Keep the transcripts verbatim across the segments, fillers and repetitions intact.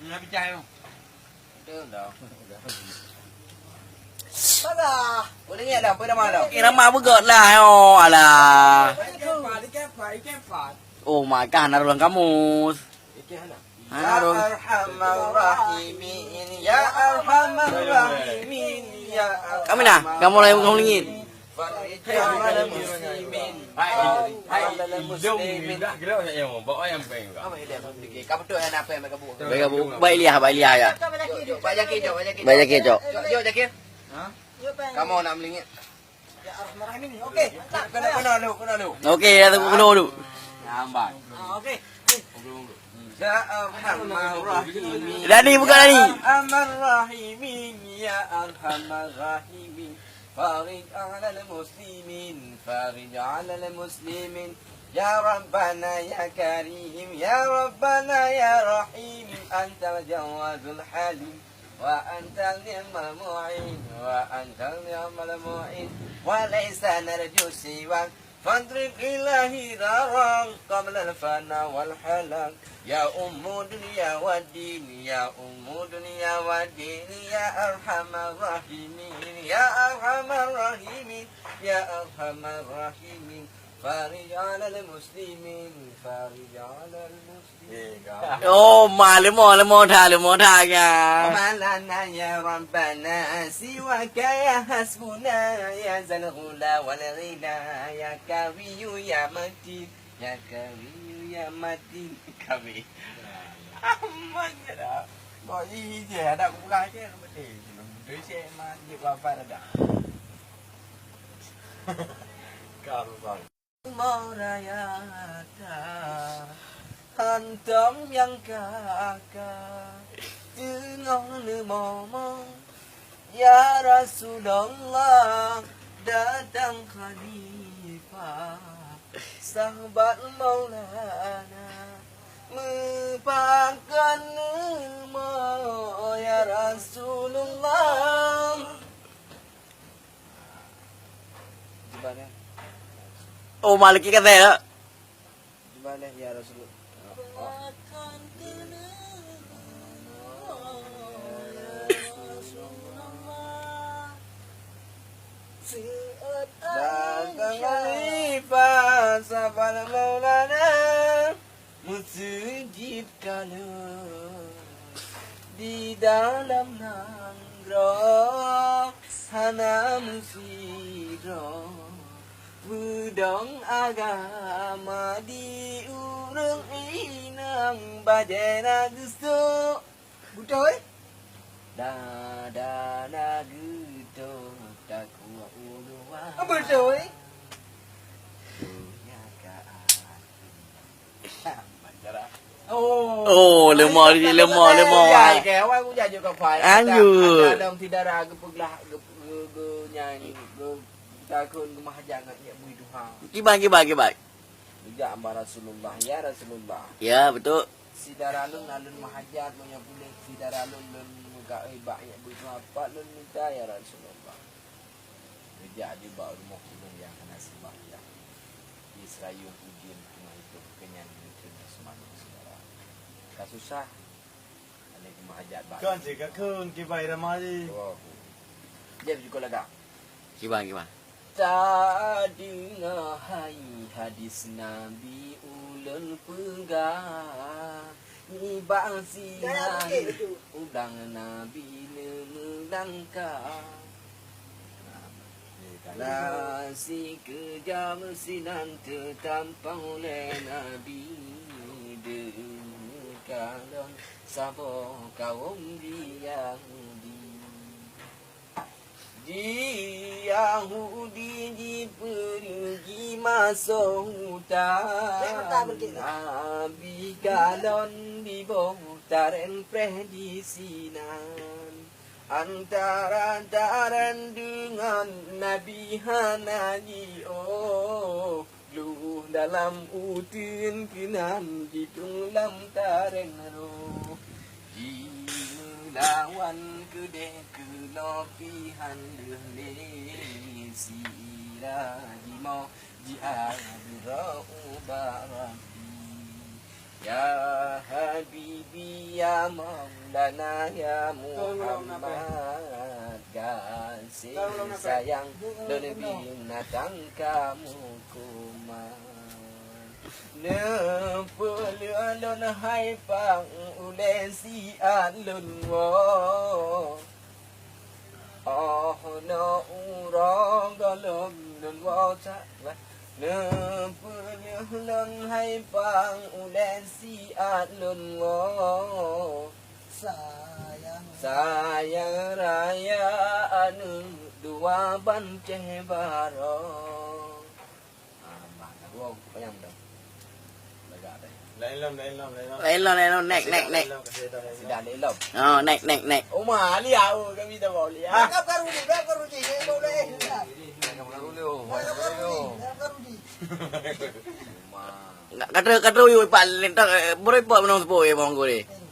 Nak pecah tu. Betul dah. Salah. Boleh ni ada apa nama dah? Eh, ramah begot lah. Oh, alah. Ikan empat, ikan empat, ikan empat. Oh, makan ada dalam kamus. Ikan mana? Ya Arhamar Rahimin, ya Arhamar Rahimin, ya Arhamar Rahimin. Kami dah, kamu lah yang kamu lingit. Farij 'alal muslimin. Hai, hai, ilong mudah gerak nak nyawa. Bawa yang peng juga. Apa dia? Ka betul yang apa yang mereka buat? Mereka bu-, baik liah, baik liah ya. Jom, jom, Pak Jakir, jom, Pak Jakir. Baik Jakir, jom. Jom, jom, Jakir. Ha? Kamu nak melingit? Ya Arhamar Rahimin. Okey, mantap. Kena, kena dulu, kena dulu. Okey, ya, tunggu dulu. Lambat. Ah, okey. Ya Arhamar Rahimin. Dani, buka, Dani. Ya Arhamar Rahimin, ya Arhamar Rahimin. Farij 'alal muslimin, farij 'alal muslimin. Ya Rabbana ya Karim, ya Rabbana ya Rahim, antal Jawwadul Halim, wa antal ni'mal mu'in, wa antal ni'mal mu'in, wa laisa narju siwak. Fadrib ilahi daran qablal fana wal halak. Ya ummu dunya waddin, ya ummu dunya waddin, ya arhamar rahimin, ya arhamar rahimin, ya arhamar rahimin. Farij 'alal muslimin, farij 'alal muslimin. Oh, ma, leumo, leumo that, leumo that nyan. Malana ya Rabbana, siwaka ya hasbuna, ya zal ghula wal ghina, ya kawiyu ya matin, ya kawiyu ya matin. Kami. Aman je dah. Kok ije ada aku pegang je, betul. Betul je, mak, je wafat ada. Kau, kau. Moe raya that, hantom nyang ka-ka, teungoh neumoe-moe, ya Rasulullah, datang khalifah, sahabat Maulana, meupakon neumoe, ya Rasulullah. Gimana? Oh, malik ikan saya. Gimana ya Rasulullah? Datang khalifah sahabat Maulana. Meuseujid ka lheueh di dalam nanggroe, hana meusidroe. Peudong agama di ureueng inong, bajée na geusok. Beutôi? Dada na geutôh takue u luwa. Beutôi? Donya ka akhé. Oh. Oh, leumah, leumah, leumah. Ya, ke awak ku jajuk ka pai. Anjur. Ada, ada, ada orang tidak ada geupeulah, geu-, geu-, geu-, nyan, geu-, takon geumah jangat ya bui Tuhan. Kiban, kiban, kiban. Geujak bak Rasulullah, "Ya Rasulullah." Ya, betul. Syedara lôn na lôn meuhajat, meunyoe puléh syedara lôn, lôn meugaéh bak nyak beusoe, pat lôn minta, ya Rasulullah. Geujak jubak rumoh ulôn nyang hana seumbahyang. Di seurayong ujeuen teungoh itôh keunyan meuteun seumanoe syedara. Ka susah, alèh meuhajat bak. Kon cit ka kheun kiban Ramali. Oh. Jép jukon lagak. Kiban, kiban. Tadeungoe hai hadis Nabi ulôn peugah, nibak sinan ulang Nabi neumeulangkah. Na sikeujam sinan teutampong lé Nabi deungon kalon saboh kawöm di Yahudi. Di Yahudi jipeureugi masoe utan, Nabi kalon diboh tarén preh di sinan. Antara tarén deungon Nabi hana jiôh. Luh dalam uteuen keunan jitueng lam tarén roh. Jimeulawan keudeh keulopihan lheueh lé sira jimoe jiadroe ubak Rabbi. Ya Habibi, ya Maulana, ya Muhammad, kasih sayang lôn binatang kamoe kuman. Neupeuleueh lôn hai pang ulèe siat lôn woe. Oh, na uroe gohlom lôn woe that, neupeuleueh lôn hai pang ulèe siat lôn woe. Sayang, sayang raya aneuk dua bancéh baroe. Ah, bah, lagu payah dah. Lagak dah. Lain lom, lain lom, lain lom. Lain lom, lain lom. Next, next, next. Lain lom, kasih dah, lain lom. Sudah, lain lom. Oh, next, next, next. Uma, lihat, oh, kami dah bawa lihat. Cakap kat Rudi, cakap kat Rudi. Cakap kat Rudi, cakap kat Rudi. Cakap kat Rudi. Uma. Enggak, kata, kata yuk, Pak, lintang, eh, boleh Pak menang sepuluh ya, Bang Gori.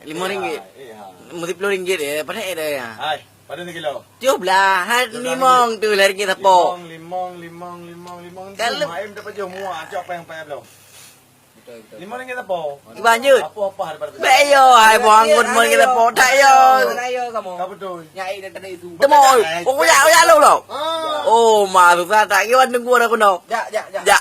Lima ringgit. Eh, ha. Mesti puluh ringgit ya, pada ada ya. Hai, pada ni kilo. Tiup lah, hai limong tu lah ringgit apa? Limong, limong, limong, limong, limong. Kalau main dapat jauh mua, cok apa yang payah belum? Lima ringgit apa? Iban je. Apa-apa daripada tu. Bek yo, hai buang anggun limong ringgit apa? Tak yo. Mana yo kamu? Apa tu? Nyai dari tadi tu. Temu. Oh, ya, ya lo lo. Ah. Oh, ma susah tak yo tunggu aku no. Jak, jak, jak. Jak.